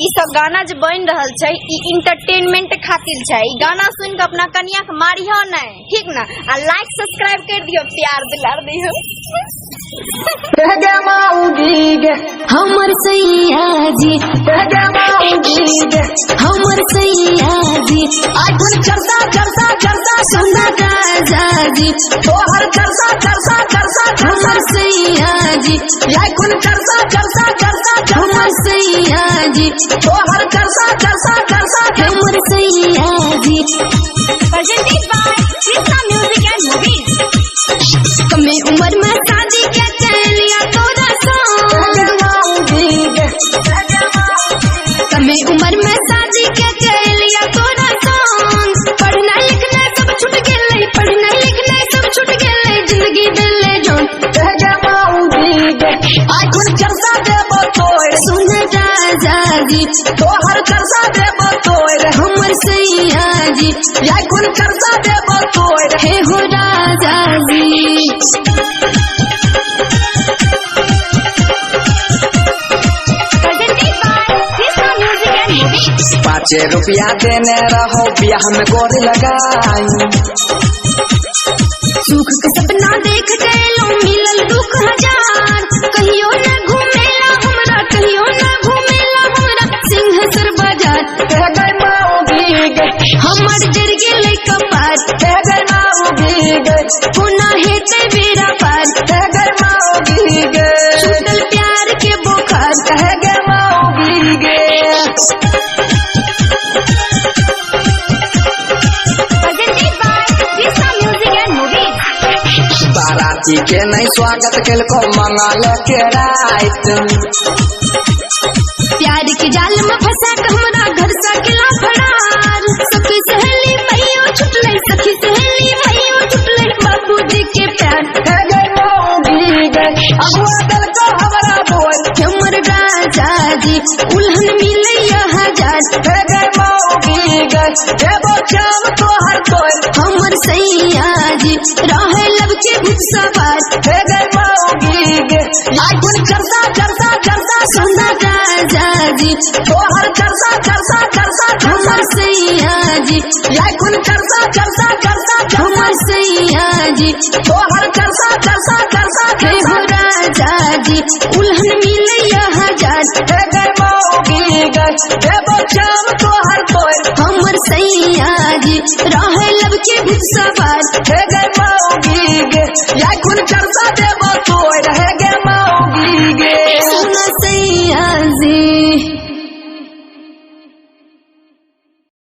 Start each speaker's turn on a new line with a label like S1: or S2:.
S1: ई सब गाना जे बनि रहल छै, ई इंटरटेनमेंट खातिर छै। ई गाना सुनि के अपना कनिया के मारिहो नहीं, ठीक ना? आ लाइक सब्सक्राइब कर दियो, प्यार दुलार दियो।
S2: हमर सैया जी, हमर सैया जी,
S3: चरसा चरसा चरसा,
S2: सुंदर राजा जी,
S3: तोहर चरसा चरसा चरसा,
S2: हमर सैया जी,
S3: कुल चरसा चरसा चरसा,
S2: हमर सैया जी,
S3: तोहर चरसा चरसा चरसा,
S2: हमर सैया जी।
S1: Presented by Krishna music and movies.
S2: कमे उम्र में शादी के कर लिया तोरा संग, कमे उम्र में शादी के कर लिया तोरा संग। पढ़ना लिखना सब छूट गेलै, पढ़ना लिखना सब छूट गेलै, जिंदगी देले जोन।
S3: कुल चरसा देबो तोर,
S2: सुन राजा जी,
S3: तोहर चरसा देबो तोर,
S2: हमर सैया जी,
S3: कुल चरसा देबो तोर,
S2: हे हो राजा जी।
S1: Presented by Krishna music and movies.
S3: 5 रुपया देने रहो बियाह में गोर लगाई,
S2: सुख के सपना देख गए मिलल दुख हजार। कहियो न घूमेला हमरा, कहियो न घूमेला हमरा सिंहेश्वर बाजार। हमर जर गेलै कपार, कोना हेतै बेरा पार। छूटल प्यार के बोखार।
S1: Presented by Krishna music and movies.
S3: बाराती के नहीं स्वागत केलको मंगल के रात,
S2: प्यार के जाल में फंसा के हमरा घर सा केला फरार। सखी सहेली भैयो छुटलै, सखी सहेली भैयो छुटलै बाबूजी के प्यार।
S3: अगुआ देलको हमरा बोल,
S2: हमर राजा जी, उल्हन मिलै हजार।
S3: देबो चाम तोहर तोर,
S2: हमर सैया जी, रहे लब के भूत सवार।
S3: कुल चरसा चरसा चरसा,
S2: सुंदर राजा जी,
S3: तोहर चरसा चरसा चरसा,
S2: हमर सैया जी,
S3: कुल चरसा चरसा चरसा,
S2: हमर सैया जी,
S3: तोहर चरसा चरसा चरसा,
S2: हे हो राजा जी, उल्हन मिलै हजार।
S3: देबो चाम तोहर तोर,
S2: हमर सैया जी, रहे लब के भूत सवार।
S3: कुल चरसा